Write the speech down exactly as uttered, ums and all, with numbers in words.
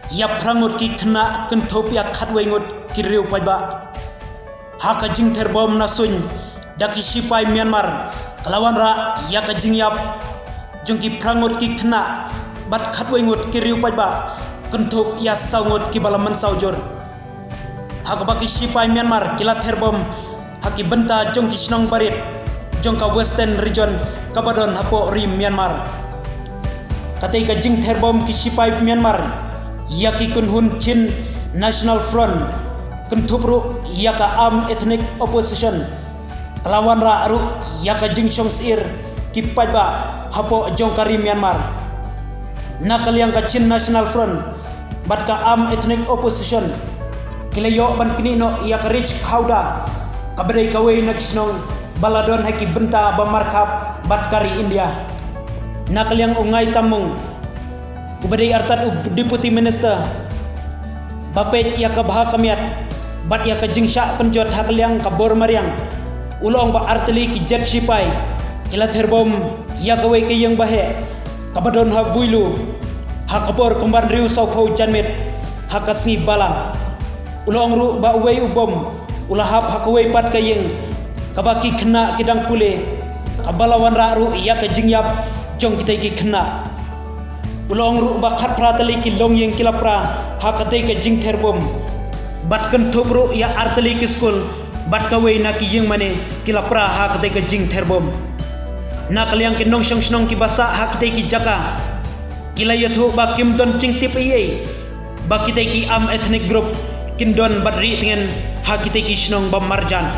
Ïa phra ngut ki khynnah kynthup ïa khatwei ngut ki riew paidbah. Ha ka jingther bom na suiñ da ki shipai Myanmar, ka la wanrah ïa ka jingïap jong ki phra ngut ki khynnah bad khatwei ngut ki riew paidbah, kynthup ïa saw ngut kiba la mynsaw jur. Ha kaba ki shipai Myanmar ki la ther bom ha ki bynta jong ki shnong barit jong ka Western Region kaba don hapoh ri Myanmar. Katei ka jingther bom ki shipai Myanmar ïa ki kynhun Chin National Front, kynthup ruh ïa ka Armed Ethnic Opposition, ka la wanrah ruh ïa ka jingshong syier ki paidbah hapoh jong ka ri Myanmar. Na ka liang ka Chin National Front bad ka Armed Ethnic Opposition ki la ïoh ban knieh noh ïa ka Rich Howdah, kaba dei kawei na ki shnong ba la don ha ki bynta ba markhap bad ka ri India. Na ka liang u Ngai Tam Mung, uba dei artat u Deputy Minister ba peit ïa ka bha ka miat bad ïa ka jingshah pynjot ha ka liang ka bor mariang, u la ong ba artylli ki jet shipai ki la ther bom ïa kawei ka ïing ba heh kaba don ha Vuilu ha ka por kumba hynriew sawphew janmiet ha ka sngi Balang. U la ong ruh ba uwei u bom u la hap ha kawei pat ka ïing kaba ki khynnah ki dang pule, kaba la wanrah ruh ïa ka jingïap jong kitei ki khynnah. U la ong ruh ba khatphra tylli ki longïing ki la pra ha katei ka jingther bom, bad kynthup ruh ïa artylli ki skul bad kawei na ki ïing mane ki la pra ha katei ka jingther bom. Na ka liang ki nongshong shnong kiba sah ha kitei ki jaka ki la ïathuh ba kim don jingtip ei ei ba kitei ki Armed Ethnic Group kin don bad rieh tngen ha kitei ki shnong ba marjan.